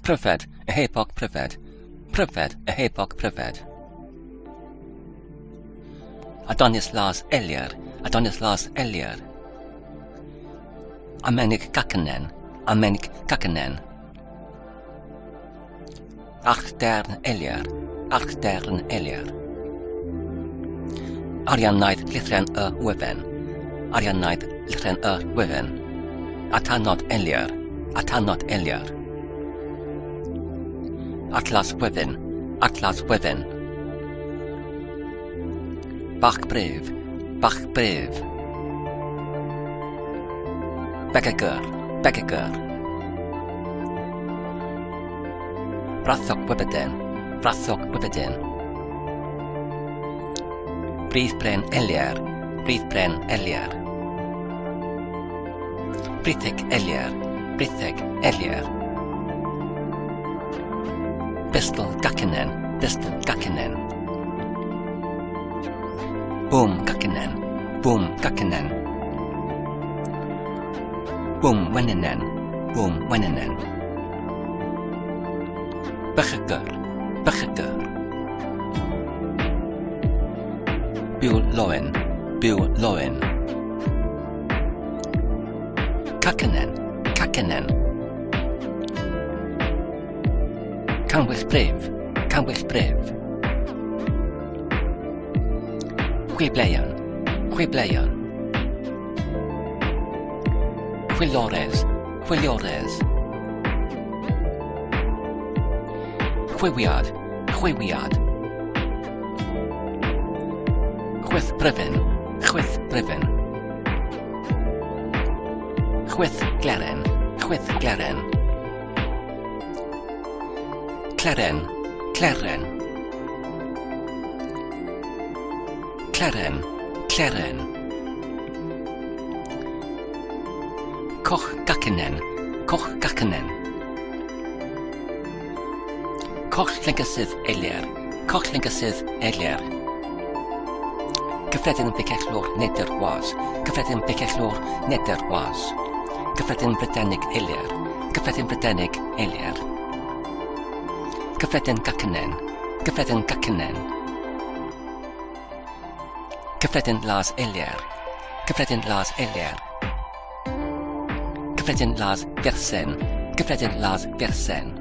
Pryfed, y hebog pryfed. Pryfed, y hebog pryfed. Adonis las Elier, Adonis las Elier. Amenig Gacenen, Amenig Gacenen. Archdern Elier, Archdern Elier. Ariannaidd Llithren y Wyfen, Ariannaidd Llithren y Wyfen. Atanod Elier, Atanod Elier. Atlas Wyfyn, Atlas Wyfyn. Bach Brif, Bach Brif. Begegr, Begegr. Brathog Wybeden, Brathog Wybeden. Brif Bren Elier, Brif Bren Elier. Britheg Elier, Britheg Elier. Bistl Gacenen, Bistl Gacenen. Bwm Gacenen, Bwm Gacenen. Bwm Wenenen, Bwm Wenenen. Bychygr, Bychygr. Byw Loen, Byw Loen. Cacenen, Cacenen. Cannwyll Brif, Cannwyll Brif. Chwibleion, Chwibleion. Chwilores, Chwiliores. Chwiwiad, Chwiwiad. Chwyth Bryfyn, Chwyth Bryfyn. Chwyth Gleren, Chwyth Gleren. Cleren, Cleren. Cleren, Cleren. Koch Gacenen, Koch Gacenen. Coch Llygysydd Elier, Coch Llygysydd Elier. Cyffredin Bicellwr Neder Was, Cyffredin Bicellwr Neder Was. Cyffredin Brydenig Elier, Cyffredin Brydenig Elier. Cyffredin Gacenen, Cyffredin Gacenen. Cyffredin Las Elier, Cyffredin Las Elier. Cyffredin Las Fersen, Cyffredin Las Fersen.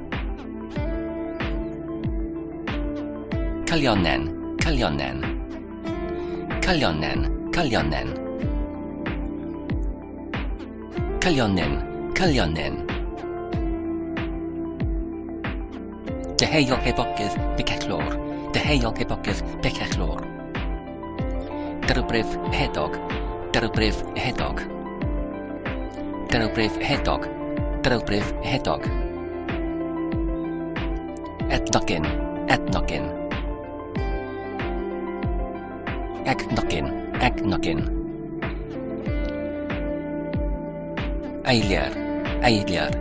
Cylionen, Cylionen. Cylionen, Cylionen. Cylionen, Cylionen. Deheuol hebogydd Bicellwr, Deheuol hebogydd Bicellwr. Derwbrif hedog, Derwbrif hedog. Derwbrif hedog, Derwbrif hedog. Ednogyn, Ednogyn. Egnogyn, Egnogyn. Eilier, Eilier.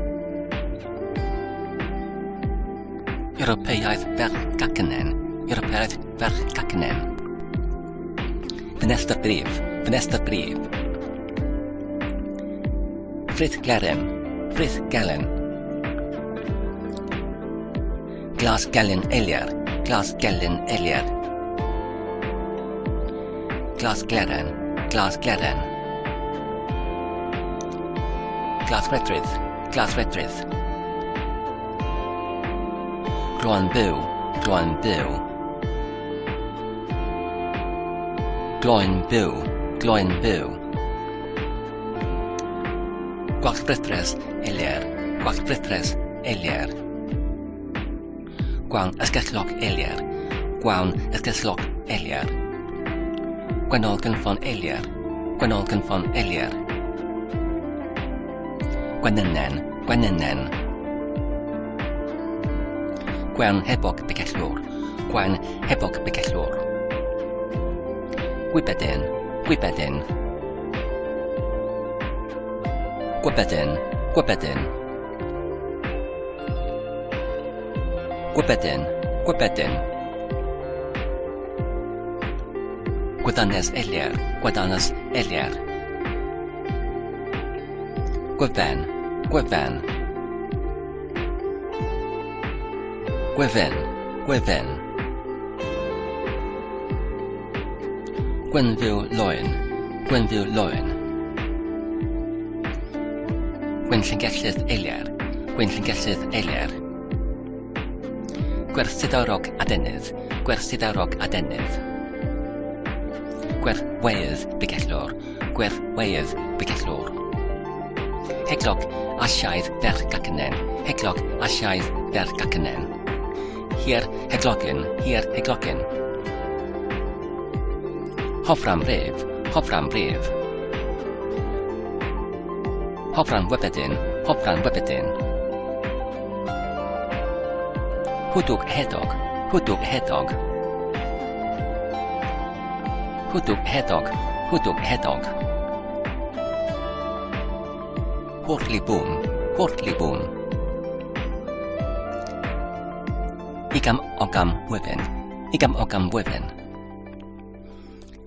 Ewropeaidd ferch Gacenen, Ewropeaidd ferch Gacenen. Ffenestr brif, ffenestr brif. Frith Gleren, Frith Gelen. Glas Gelyn Elier, Glas Gelyn Elier. Glas Gleren, Glas Gleren. Glas Redrydd, Glas Redrydd. Gloen Byw, Gloen Byw. Gloen Byw, Gloen Byw. Gwallt Brythres, Elier, Gwallt Brythres, Elier. Gwaun Ysgellog Elier, Gwaun Ysgellog Elier. Gwennol Gynffon Elier, Gwennol Gynffon Elier. Gwenynen, Gwenynen. Gwen Hebog Bicellwr, Gwen Hebog Bicellwr. Gwybedyn, Gwybedyn. Gwybedyn, Gwybedyn. Gwybedyn, Gwybedyn. Gwydanes Elier, Gwydanes Elier. Gwyfen, Gwyfen. Gwefen, gwefen. Gwenfyw loen, gwenfyw loen. Gwenllyngellydd eiliar, gwenllyngellydd eiliar. Gwerthsidorog adenydd, gwerthsidorog adenydd. Gwerthweidd bygellwr, gwerthweidd bygellwr. Heglog asiaidd ferch gacynen, heglog asiaidd ferch gacynen. Hir heglogyn, hir heglogyn. Hofran brif, hofran brif. Hofran wybedyn, hofran wybedyn. Hwdwg hedog, hwdwg hedog. Hwdwg hedog, hwdwg hedog. Hwrli bwm, hwrli bwm. Igam ogam wyfen, igam ogam wyfen.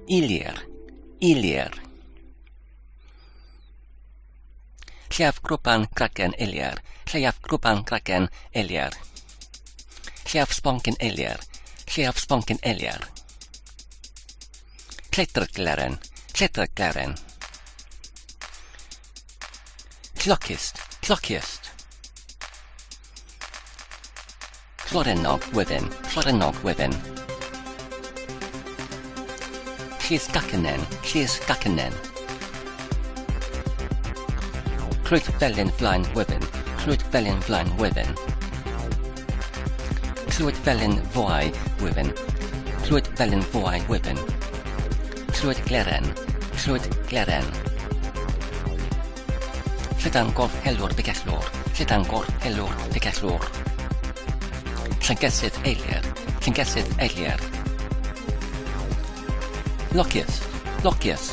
Ilir, ilir. Lleiaf grwpan gragen Elier, lleiaf grwpan gragen Elier. Lleiaf sboncyn Elier, lleiaf sboncyn Elier. Lledr gleren, lledr gleren. Clocist, clocist. Chlorennog wyfyn, chlorennog wyfyn. Llys gacenen, llys gacenen. Clwyd felyn flaen wyfyn, clwyd felyn flaen wyfyn. Clwyd felyn foau wyfyn, clwyd felyn foau wyfyn. Clwyd gleren, clwyd gleren. Llydan gorff helwr bygellwr, llydan gorff helwr bygellwr. Llyngesydd eilier, llyngesydd eilier. Locius, locius.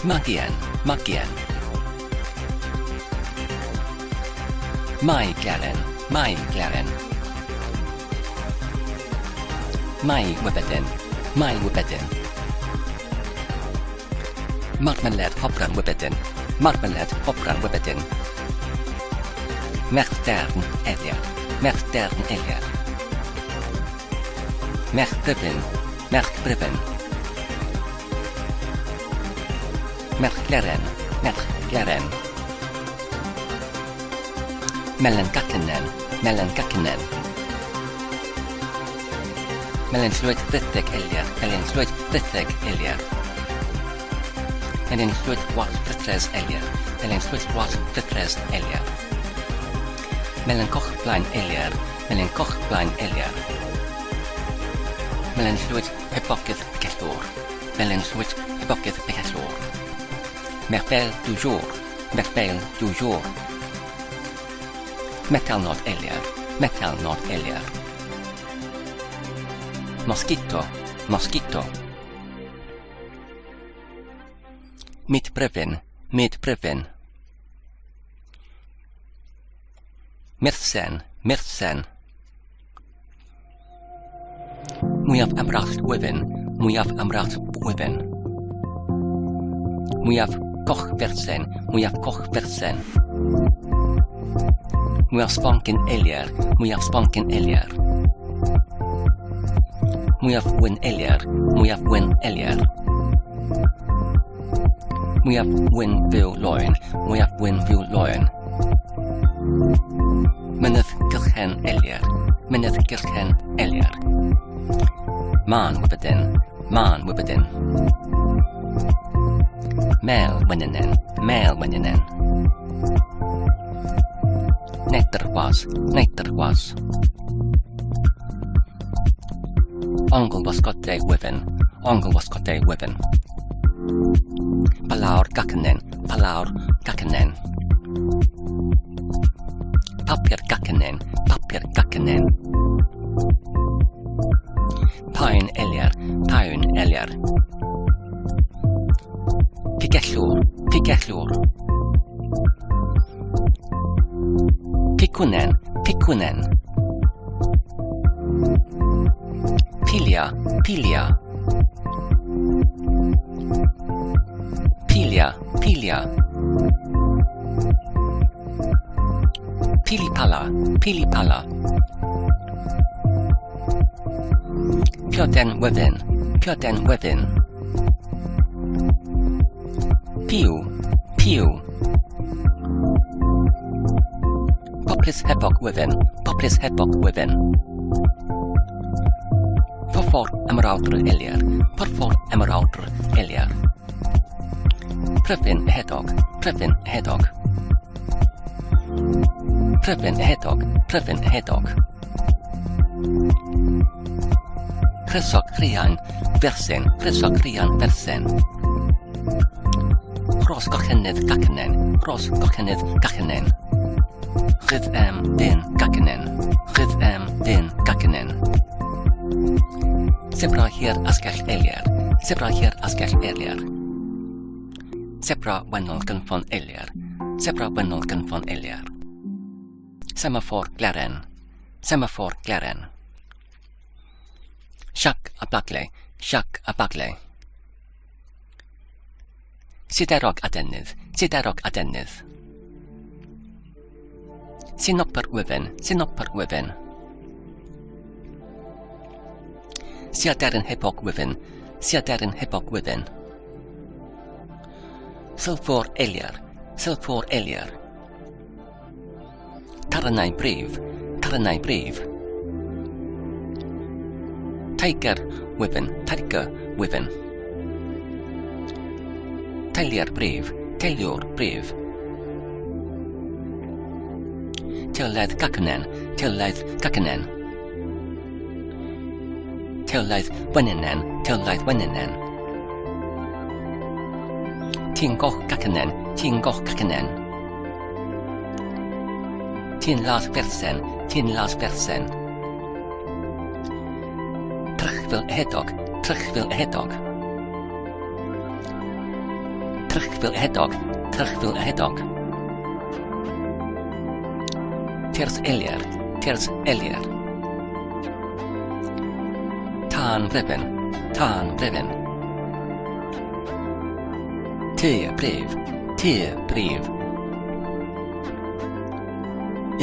Magien, magien. Mae gleren, mae gleren. Mae wybedyn, mae wybedyn. Marmalade hopran wybedyn, marmalade hopran wybedyn. Merch dern eliar, merch dern eliar. Merch brifyn, merch brifyn. Merch gleren, merch gleren. Melen gacenen, melen gacenen. Melen llwyd fritheg Eliar, melen llwyd fritheg Eliar. Melen llwyd wallt frytres Eliar, melen llwyd wallt frytres Eliar. Melen coch blaen Eliar, melen coch blaen Eliar. Melen llwyd hebogydd picellwr, melen llwyd hebogydd picellwr. Merfel du jour, merfel du jour. Metalnod Eliar, metalnod Eliar. Mosquito, mosquito. Mid bryfyn, mid bryfyn. Myrsen, myrsen. Mwyaf amrall gwyfyn, mwyaf amrall gwyfyn. Mwyaf coch fersen, mwyaf coch fersen. Mwyaf sboncyn elier, mwyaf sboncyn elier. Mwyaf wyn elier, mwyaf wyn elier. Mwyaf wyn fyw loen, mwyaf wyn fyw loen. Mynydd Gylchen Elier, Mynydd Gylchen Elier. Mân Wybydyn, Mân Wybydyn. Mel Wenynen, Mel Wenynen. Neitr was, neitr was. Ongl wasgodau wyfyn, ongl wasgodau wyfyn. Palawr gacynen, palawr gacynen. Papur gacynen, papur gacynen. Paun eliar, paun eliar. Pigellwr, pigellwr. Picwnen, picwnen. Pilia, pilia. Pilia, pilia. Pili pala, pili pala. Pioden wyfyn, pioden wyfyn. Piw, piw. Poplis hebog wyfyn, poplis hebog wyfyn. Porffor emeraldr elier, porffor emeraldr elier. Pryfyn hedog, pryfyn hedog. Pryfyn hedog, pryfyn hedog. Crysog rhian, fersen, crysog rhian, fersen. Rhos gochenydd gacenen, rhos gochenydd gacenen. Rhydd em dyn gacenen, rhydd em dyn gacenen. Sebra hir asgell elier, sebra hir asgell elier. Sebra wennol gynffon elier, sebra wennol gynffon elier. Semafor gleren, semafor gleren. Siac a bagle, siac a bagle. Siderog adenydd, siderog adenydd. Sinopr wyfen, sinopr wyfen. Siaderyn hebog wyfen, siaderyn hebog wyfen. Sylfor elier, sylfor elier. Tarannau brif, tarannau brif. Tiger wyfyn, tiger wyfyn. Teilier brif, teiliwr brif. Teulaidd gacenen, teulaidd gacenen. Teulaidd weninen, teulaidd weninen. Ti'n goch gacenen, ti'n goch gacenen. Ti'n las fersen, ti'n las fersen. Trychfil ehedog, trychfil ehedog. Trychfil ehedog, trychfil ehedog. Tirs Elier, Tirs Elier. Tân Brefyn, Tân Brefyn. Tŷ Brif, Tŷ Brif.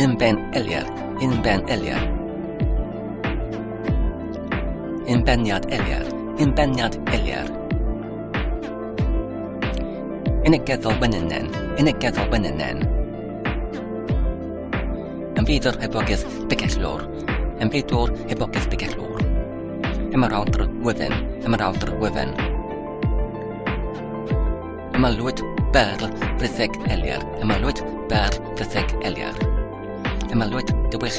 Un ben Elier, un ben Elier. Un beniad Elier, un beniad Elier. Unig-geddol wenynen, unig-geddol wenynen. Ymfudwr hebogydd bygellwr, ymfudwr hebogydd bygellwr. Ymerawdr wyfen, ymerawdr wyfen. Ymylwyd berl fritheg elier, ymylwyd berl fritheg elier. Ymylwyd dywyll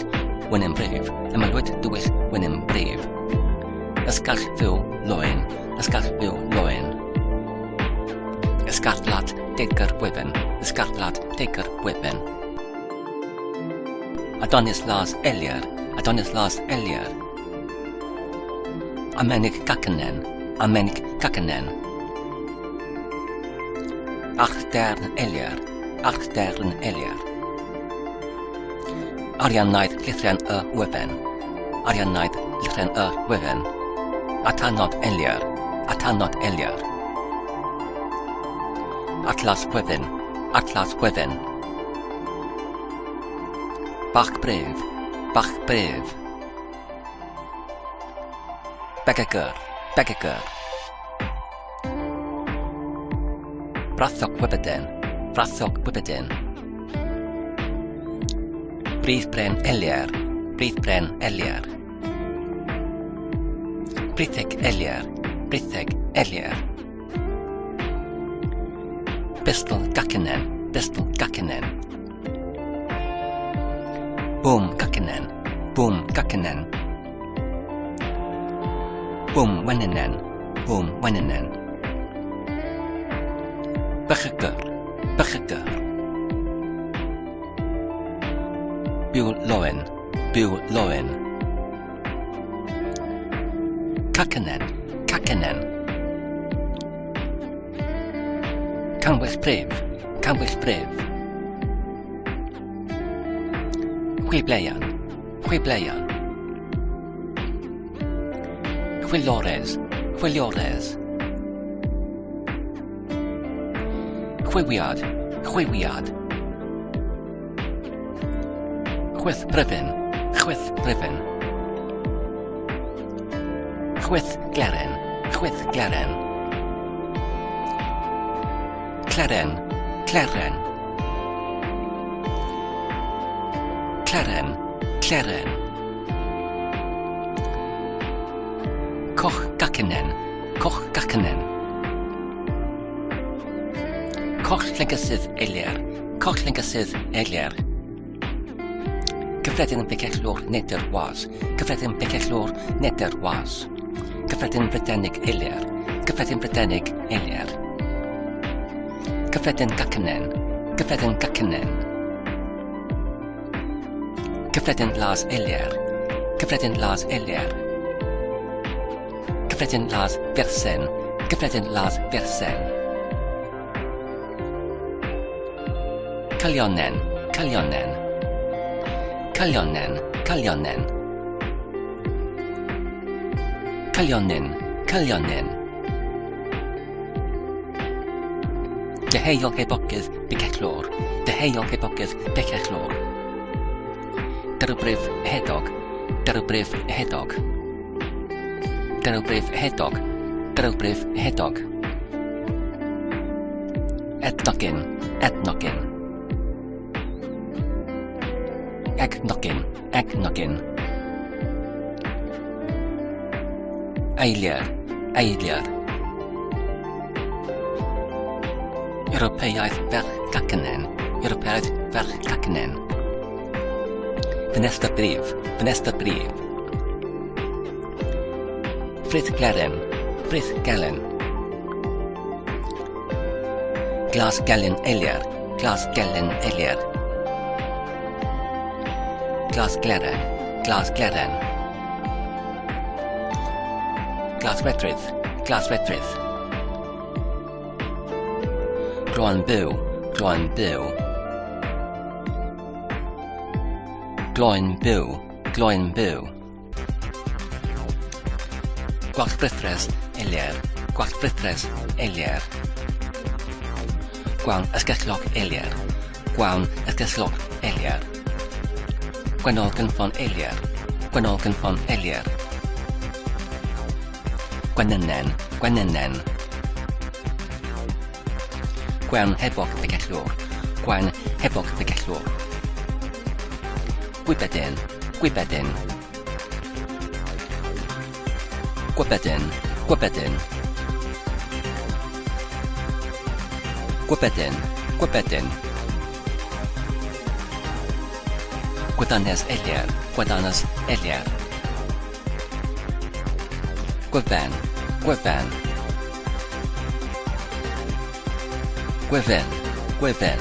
wynnym brif, ymylwyd dywyll wynnym brif. Ysgall fyw loen, ysgall fyw loen. Ysgarlad degr wyfen, ysgarlad degr wyfen. Adonis las elier, Adonis las elier. Amenig gacenen, amenig gacenen. Archdern elier, archdern elier. Ariannaidd llithren y wyfen, ariannaidd llithren y wyfen. Atanod elier, atanod elier. Atlas gwyfyn, atlas gwyfyn. Bach brif, bach brif. Begegr, begegr. Brathog Wybeden, Brathog Wybeden. Brif Bren Elier, Brif Bren Elier. Britheg Elier, Britheg Elier. Bistl Gacenen, Bistl Gacenen. Bwm Gacenen, Bwm Gacenen. Bwm Wenenen, Bwm Wenenen. Bychygr, Bychygr. Byw Loen, Byw Loen. Cacenen, Cacenen. Canwyll Brif, Canwyll Brif. Chwibleian, Chwibleian. Chwilores, Chwiliores. Chwiwiad, Chwiwiad. Chwyth bryfyn, chwyth bryfyn. Chwyth gleren, chwyth gleren. Cleren, cleren. Cleren, cleren. Koch gacenen, koch gacenen. Coch llygysydd Elier, coch llygysydd Elier. Cyffredin Bicellwr Neder Was, Cyffredin Bicellwr Neder Was. Cyffredin Brydenig Elier, Cyffredin Brydenig Elier. Cyffredin Gacynen, Cyffredin Gacynen. Cyffredin Las Elier, Cyffredin Las Elier. Cyffredin Las Fersen, Cyffredin Las Fersen. Calionen, Calionen. Calionen, Calionen. Calionin, Calionin. Deheuol hebogydd bicellwr, deheuol hebogydd bicellwr. Dyrbrif hedog, dyrbrif hedog. Dyrbrif hedog, dyrbrif hedog. Ednogyn, ednogyn. Egnogyn, egnogyn. Eiliad, eiliad. Ewropeaidd ferch gacenen, Ewropeaidd ferch gacenen. Ffenestr brif, ffenestr brif. Frith gleren, frith gelen. Glas gelyn elier, glas gelyn elier. Glas gleren, glas gleren. Glas wedrydd, glas wedrydd. Gloen byw, gloen byw. Gloen byw, gloen byw. Gwallt brythres, Elier. Gwallt brythres, Elier. Gwaun ysgellog, Elier. Gwaun ysgellog, Elier. Gwennol gynffon, Elier. Gwennol gynffon, Elier. Gwenynen, gwenynen. Gwen hebog bygellwr. Gwen hebog bygellwr. Gwybedyn, gwybedyn. Gwybedyn, gwybedyn. Gwybedyn, gwybedyn. Gwydanes Elier, Gwydanes Elier. Gwyfen, gwyfen. Gwyfen, gwyfen.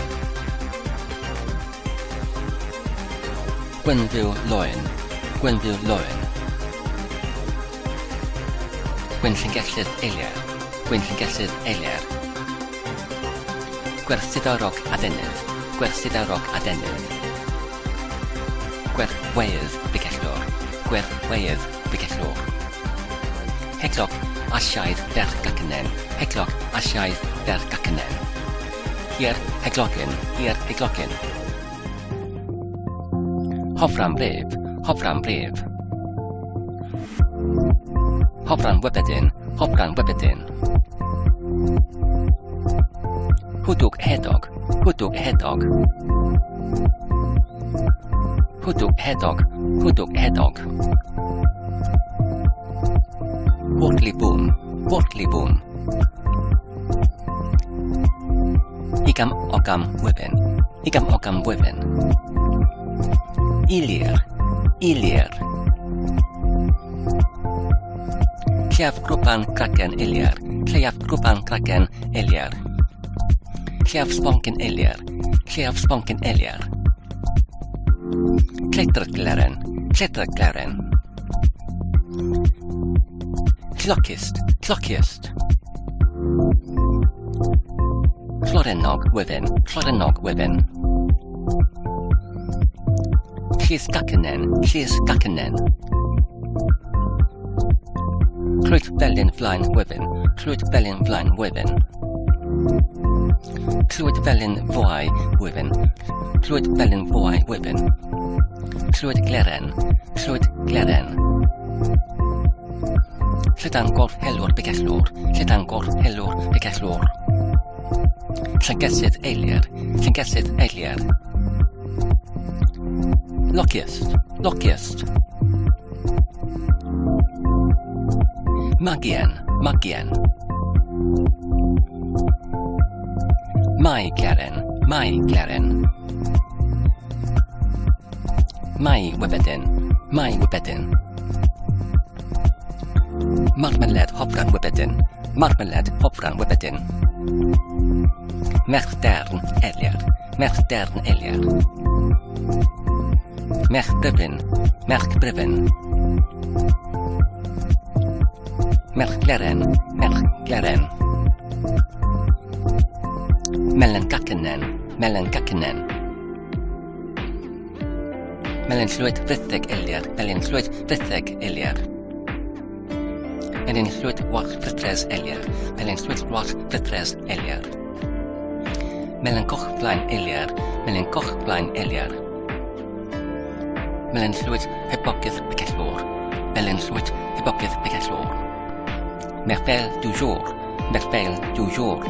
Gwynfyw Loen, Gwynfyw Loen. Gwynllygellydd Elier, Gwynllygellydd Elier. Gwerthsidorog adenydd, Gwerthsidorog adenydd. Gwerthweidd Bigellwr, Gwerthweidd Bigellwr. Heglog Asiaidd ferch Gacynen, Heglog Asiaidd ferch Gacynen. Hir heglogyn, hir heglogyn. Hofran brif, hofran brif. Hofran wybedyn, hofran wybedyn. Hwdwg hedog, hwdwg hedog. Hwdwg hedog, hwdwg hedog. Wortli boom, wortli boom. Igam ogam wybyn, igam ogam wybyn. Ilir, ilir. Lleiaf grwpan cragen Eliar, lleiaf grwpan cragen Eliar. Lleiaf sboncyn Eliar, lleiaf sboncyn Eliar. Lledr gleren, lledr gleren. Clocist, clocist. Clorennog wyfyn, clorennog wyfyn. Llys gacynen, llys gacynen. Clwyd felyn flaen wyfyn, clwyd felyn flaen wyfyn. Clwyd felyn fwau wyfyn, clwyd felyn fwau wyfyn. Llwyd Gleren, Llwyd Gleren. Llydan gorff helwr bygellwr, llydan gorff helwr bygellwr. Llyngesydd eilier, llyngesydd eilier. Lociest, lociest. Magien, magien. Mae Gleren, mae Gleren. Mae Wybedyn, mae Wybedyn. Marmalade hopran Wybedyn, marmalade hopran Wybedyn. Merch dern Eliar, merch dern Eliar. Merch Bryfyn, merch Bryfyn. Merch Gleren, merch Gleren. Melen Gacenen, melen Gacenen. Melyn llwyd fritheg Eliar, melyn llwyd fritheg Eliar. Melyn llwyd wallt frithres Eliar, melyn llwyd wallt frithres Eliar. Melyn goch flaen Eliar, melyn goch flaen Eliar. Melyn llwyd hebogydd picellwr, melyn llwyd hebogydd picellwr. Merfel du jour, merfel du jour.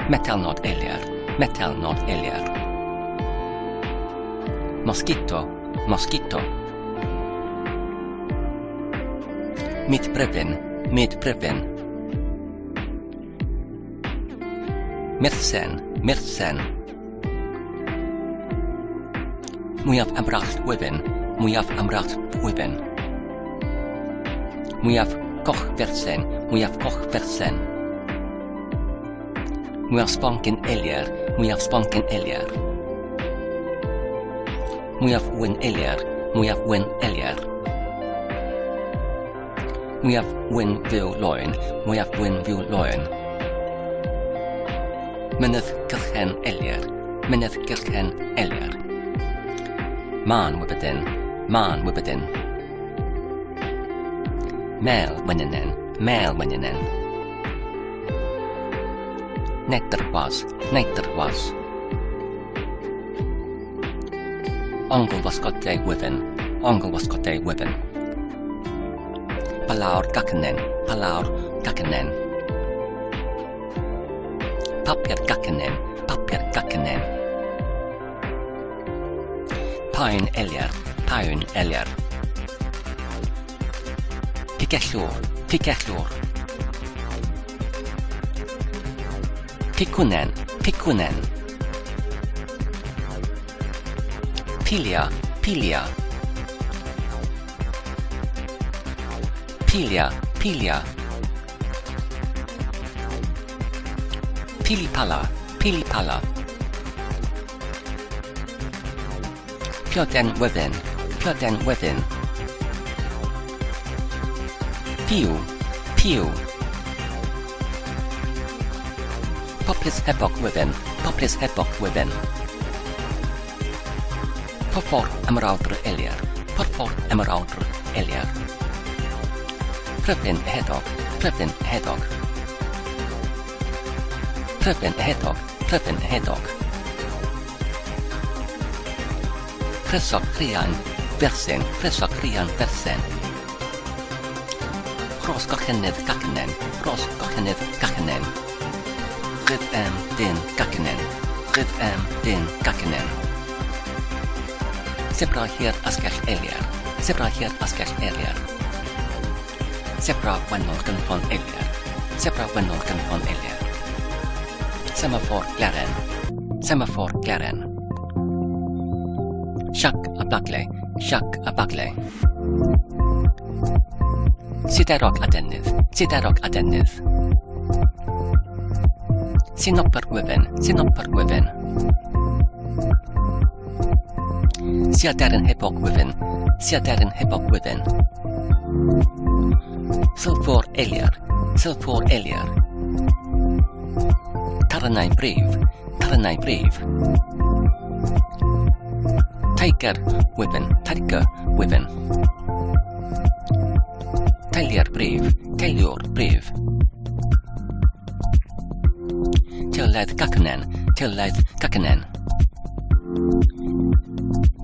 Metalnod Eliar, metalnod Eliar. Mosquito, mosquito. Mid bryfyn, mid bryfyn. Myrsen, myrsen. Mwyaf amrallt wyfyn, mwyaf amrallt wyfyn. Mwyaf goch fersen, mwyaf goch fersen. Mwyaf sboncyn elier, mwyaf sboncyn elier. Mwyaf wyn elier, mwyaf wyn elier. Mwyaf wyn fyw loen, mwyaf wyn fyw loen. Mynydd gylchen elier, mynydd gylchen elier. Mân wybydyn, mân wybydyn. Mel wenynen, mel wenynen. Neidr was, neidr was. Ongl wasgodau wyfyn, ongl wasgodau wyfyn. Palawr gacynen, palawr gacynen. Papur gacynen, papur gacynen. Paun elier, paun elier. Picellwr, picellwr. Picwnen, picwnen. Pilia, pilia. Pilia, pilia. Pilipala, pilipala. Pioden wedyn, pioden wedyn. Piw, piw. Poplis hebog wedyn, poplis hebog wedyn. Porffor emeraldr elier, porffor emeraldr elier. Pryfyn hedog, pryfyn hedog. Pryfyn hedog, pryfyn hedog. Crysog rhian fersen, crysog rhian fersen. Rhos gochenydd gacenen, rhos gochenydd gacenen. Rhydd em dyn gacenen, rhydd em dyn gacenen. Sebra hir asgell elier, sebra hir asgell elier. Sebra wennol gynffon elier, sebra wennol gynffon elier. Semafor gleren, semafor gleren. Siac a bagle, siac a bagle. Siderog adenydd, siderog adenydd. Sinopr gwyfen, sinopr gwyfen. Siaderyn hebog wyfen, siaderyn hebog wyfen. Sylfor eliar, sylfor eliar. Tarannau brif, tarannau brif. Tiger wyfen, tiger wyfen. Teiliar brif, teiliwr brif. Teulaidd gacynen, teulaidd gacynen.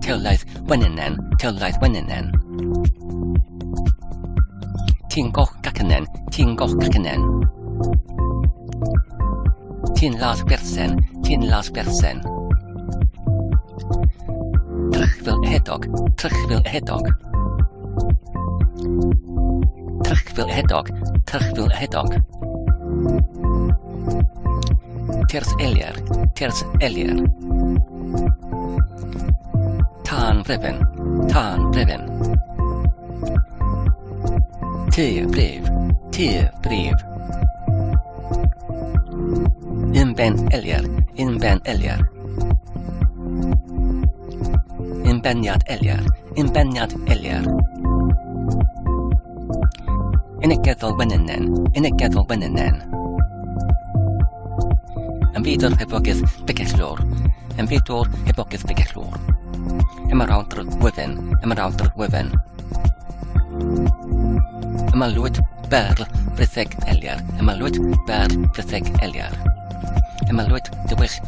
Teulaidd wenynen, teulaidd wenynen. Ti'n goch gacynen, ti'n goch gacynen. Ti'n las bersen, ti'n las bersen. Trychfil hedog, trychfil hedog. Trychfil hedog, trychfil hedog. Tirs Elier, Tirs Elier. Tân Brefen, Tân Brefen. Tŷ Brif, Tŷ Brif. Unben Elier, Unben Elier. Unbeniad Elier, Unbeniad Elier. Unegeddol wenynen, unegeddol wenynen. Ymfudwr hebogydd bygellwr, ymfudwr hebogydd bygellwr. Ymerawdr wyfen, ymerawdr wyfen. Ymalwyd berl fritheg eliar, ymalwyd berl fritheg eliar. Ymalwyd dywyll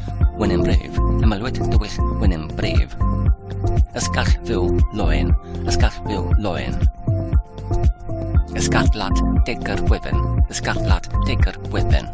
wynnym brif, ymalwyd dywyll wynnym brif. Ysgall fyw loen, ysgall fyw loen. Ysgarlad degr wyfen, ysgarlad degr wyfen.